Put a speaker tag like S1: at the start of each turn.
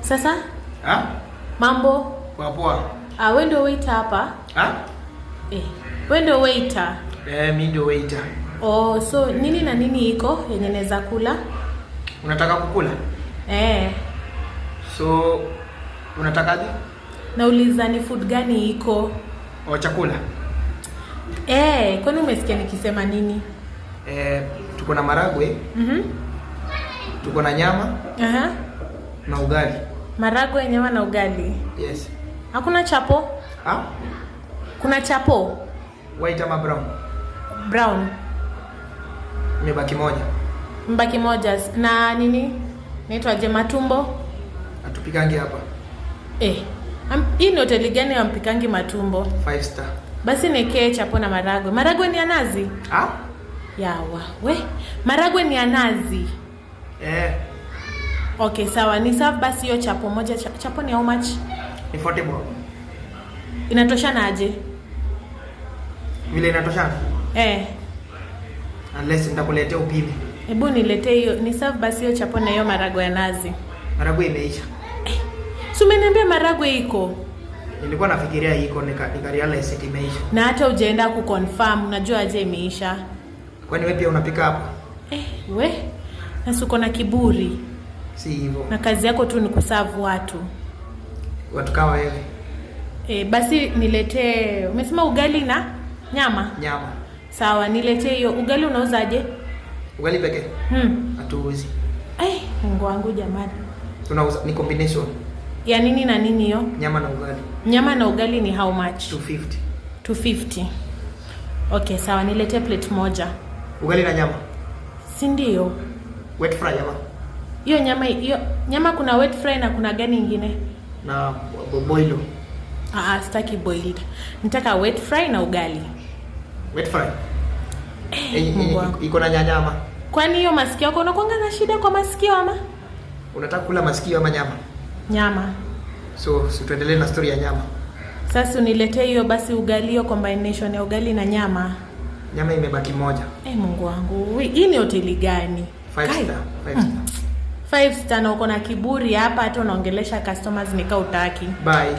S1: Sasa
S2: Ha?
S1: Mambo.
S2: Poa poa.
S1: Ah, wewe ndio waiter hapa?
S2: Ha?
S1: Eh, wewe ndio waiter.
S2: Eh, mimi ndio waiter.
S1: Oh, so nini na nini iko yenye naweza kula?
S2: Unataka kukula?
S1: Eh.
S2: So unatakaje?
S1: Nauliza ni food gani iko?
S2: O, chakula.
S1: Eh, kwani umesikia nikisema nini?
S2: Eh, tuko na maragwe, tuko na nyama na ugali.
S1: Maragwe, nyama na ugali.
S2: Yes.
S1: Hakuna chapo?
S2: Ha?
S1: Kuna chapo?
S2: White ama brown?
S1: Brown.
S2: Imebaki moja.
S1: Mbaki moja na nini? Naitwa je, matumbo?
S2: Hatupikangi hapa.
S1: Eh. Hii ni hoteli gani hampikangi matumbo?
S2: Five star.
S1: Basi niekee chapo na maragwe. Maragwe ni ya nazi?
S2: Ha?
S1: Yawa, we. Maragwe ni ya nazi.
S2: Eh,
S1: Okay, sawa. Ni serve basi hiyo chapo moja. Chapo ni how much?
S2: Ni 40 bob.
S1: Inatoshana aje?
S2: Vile inatoshana?
S1: Eh.
S2: Unless nitakuletea upime.
S1: Hebu niletee hiyo, ni serve basi hiyo chapo na hiyo maragwe ya nazi.
S2: Maragwe imeisha.
S1: Si umeniambia maragwe iko?
S2: Nilikuwa nafikiria iko, nika realize eti imeisha.
S1: Na hata ujaenda kuconfirm, unajua aje imeisha?
S2: Kwani wewe pia unapika hapa?
S1: Eh, we. Na si uko na kiburi.
S2: Si hivyo.
S1: Na kazi yako tu ni kuserve watu.
S2: Watu kama wewe.
S1: Eh, basi niletee, umesema ugali na nyama?
S2: Nyama.
S1: Sawa, niletee hiyo. Ugali unauzaje?
S2: Ugali pekee? Hatuuzi.
S1: Eh, Mungu wangu jamani.
S2: Tunauza ni combination.
S1: Ya nini na nini hiyo?
S2: Nyama na ugali.
S1: Nyama na ugali ni how much?
S2: 250.
S1: 250. Okay, sawa, niletee plate moja.
S2: Ugali na nyama.
S1: Si ndio?
S2: Wet fry ama?
S1: Hiyo nyama, hiyo nyama kuna wet fry na kuna gani ingine?
S2: Na boilo.
S1: Ah, ah, sitaki boiled. Nataka wet fry na ugali.
S2: Wet fry. Eh,
S1: Mungu wangu.
S2: iko na nyama.
S1: Kwani hiyo masikio yako, unakuanga na shida kwa masikio ama?
S2: Unataka kula masikio ama nyama?
S1: Nyama.
S2: So, si tuendelee na story ya nyama.
S1: Sasa uniletee hiyo basi ugali, hiyo combination ya ugali na nyama.
S2: Nyama imebaki moja.
S1: Eh, Mungu wangu. Hii ni hoteli gani?
S2: Five
S1: Kai.
S2: star. Five star.
S1: Five star na uko na kiburi hapa, hata unaongelesha customers ni kaa hutaki.
S2: Bye.